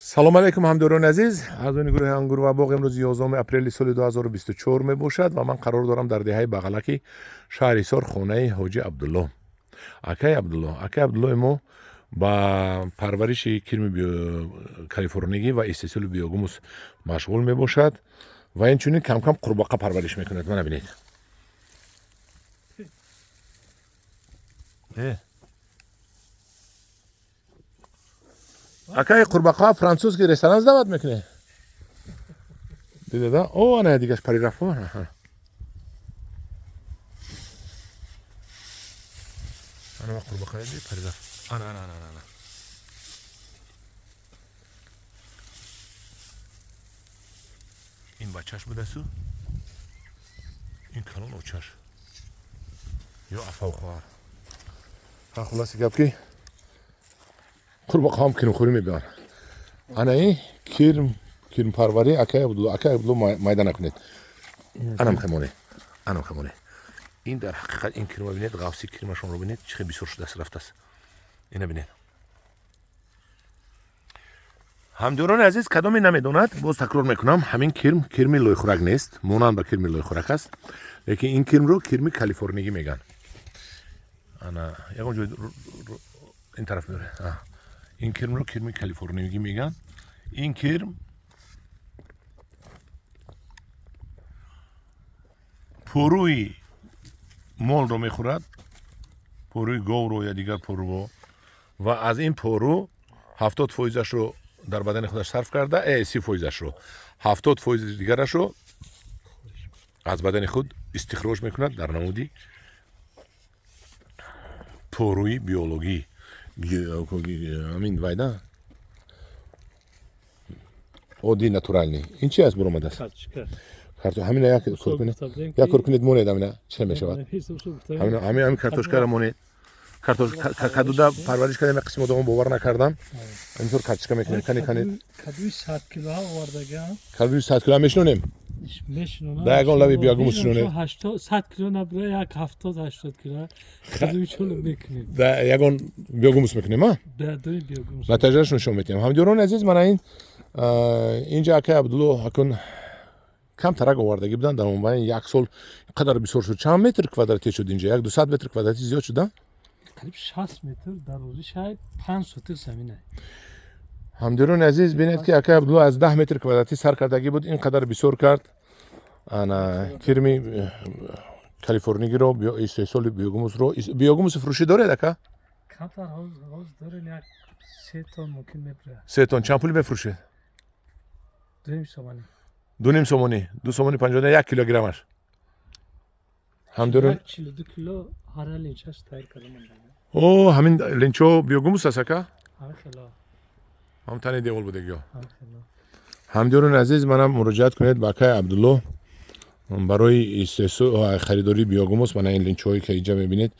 Салом алейкум, ҳамдорони азиз. Аъзони гурӯҳи Ангур ва боғ, имрӯз 11 апрели соли 2024 мебошад ва ман қарор дорам дар деҳаи Бағалаки шаҳри Ҳисор, хонаи ҳоҷи Абдулло, акаи Абдулло. Акаи Абдуллои мо ба парвариши кирми калифорнигӣ ва истеҳсоли биогумус машғул мебошад ва инчунин камкам қурбоқа парвариш мекунад. Мана бинед. Акаи, қурбақа французский ресторан даъват мекунед? Дидада? О, ана дигаш пари рафт. Ана қурбақа пари рафт. Ана, ана, ана, ана. Ин бачаш будасу, ин калон очаш ё афав хоҳар. Ха, хулоси гап ки қурбоқаҳам кирмхӯрӣ мебиён. Ана ин кирм, кирмпарварӣ акаи Абдулло. Акаи Абдулло, майда накунед. Анам хемоне, анам хемоне. Ин дар ҳақиқат ин кирма бинед, ғафси кирмашонро бинед, чӣ хел бисёр шудааст, рафтааст. Ина бинед. Ҳамдиёрони азиз, кадоме намедонад, боз такрор мекунам, ҳамин кирм кирми лойхӯрак нест, монанд ба кирми лойхӯрак аст, лекин ин кирмро кирми калифорнигӣ мегӯянд. Ана ягон ҷой ин тараф меоре. Ин кирмро кирми калифорнигӣ мегӯянд. Ин кирм пӯрӯи молро мехӯрад, пӯрӯи говро ё дигар пӯрӯҳо, ва аз ин пӯрӯ 70 фоизашро дар бадани худаш сарф карда, 30 фоизашро, 70 фоизи дигарашро аз бадани худ истихроҷ мекунад дар намуди пӯрӯи биологӣ. Ҳамин вайда оддӣ, натуральный. Ин чи аст буромадааст? Ҳамина як кор кунед, як кор кунед, монед, ҳамина чӣ мешавад? Ҳамин картошкаро монед. Кадуда парвариш кардем, як қисми одамон бовар накардан. Интур картошка мекунем. Кани, кани. Кадуи 100 килоа овардагам. Кадуи 100 килоа мешинонем? Мешинонам. Да ягон лави биогумус шинонем. 100 кило набура, як 70-80 кило кадуи чоло мекунем. Да ягон биогумус мекунем, а? Да, биогумус. Натиҷааш нишон медиҳем. Ҳамдиёрони азиз, мана ин инҷа акаи Абдулло акун камтарак овардагӣ буданд, дар мобайни як сол қадар бисёр шуд. Чанд метр квадратӣ шуд инҷа? Як 200 метр квадратӣ зиёд шуда? Қариб 60 метр дарозӣ, шояд 5 сотих замина. Ҳамдиёрони азиз, бинед ки акаи Абдулло аз 10 метр квадратӣ сар кардагӣ буд, ин қадар бисёр кард. Ана кирми калифорнигиро, истеҳсоли биогумусро. Биогумуси фурӯшӣ доред, ака? Камтар ҳоз дорем, як 3 тон мумкин мебурад. 3 тон. Чанд пул мефурӯшед? 2.5 сомонӣ. 2.5 сомонӣ, 2 сомони 50 як килограммаш. Ҳамдиёрон 42 кило ҳара линчаш тайёр карда монда. О, ҳамин линчо биогумус аст, ака? Ҳамин хело. Ҳам тани девол будагиё. Ҳамин хело. Ҳамдиёрони азиз, манам муроҷиат кунед ба акаи Абдулло барои харидории биогумус. Мана ин линчоҳое ки инҷа мебинед,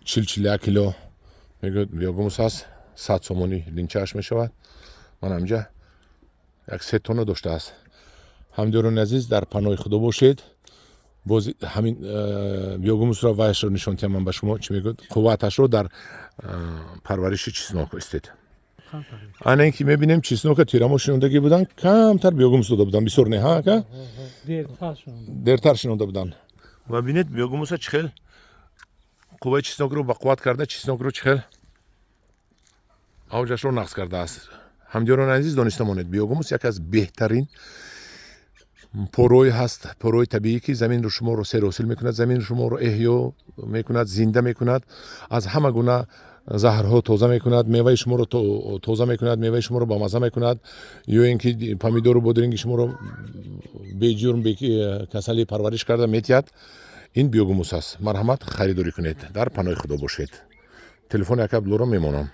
40, 41 кило мегӯяд биогумус аст, 100 сомонӣ линчааш мешавад. Мана инҷа як 3 тонна доштааст. Ҳамдиёрони азиз, дар паноҳи Худо бошед. Боз ҳамин биогумусро вайашро нишон диҳам ман ба шумо, чӣ мегӯяд, қувваташро дар парвариши чеснок истед. Ана ин ки мебинем, чеснока тирамо шинондагӣ буданд, камтар биогумус дода буданд, бисёр не, ҳа, ака? Дертар шинонда буданд. Ва бинед, биогумуса чӣ хел қувваи чеснокро ба қувват карда, чеснокро чӣ хел авҷашро нақс кардааст. Ҳамдиёрони азиз, дониста монед, биогумус яке аз беҳтарин порӯи ҳаст, порӯи табиӣ, ки заминро шуморо серҳосил мекунад, замини шуморо эҳё мекунад, зинда мекунад, аз ҳама гуна заҳрҳо тоза мекунад, меваи шуморо тоза мекунад, меваи шуморо бамаза мекунад, ё ин ки помидору бодринги шуморо беҷурм, бекасалӣ парвариш карда метиҳад. Ин биогумус аст. Марҳамат, харидорӣ кунед. Дар паноҳи Худо бошед. Телефони ака Абдуллоро мемонам.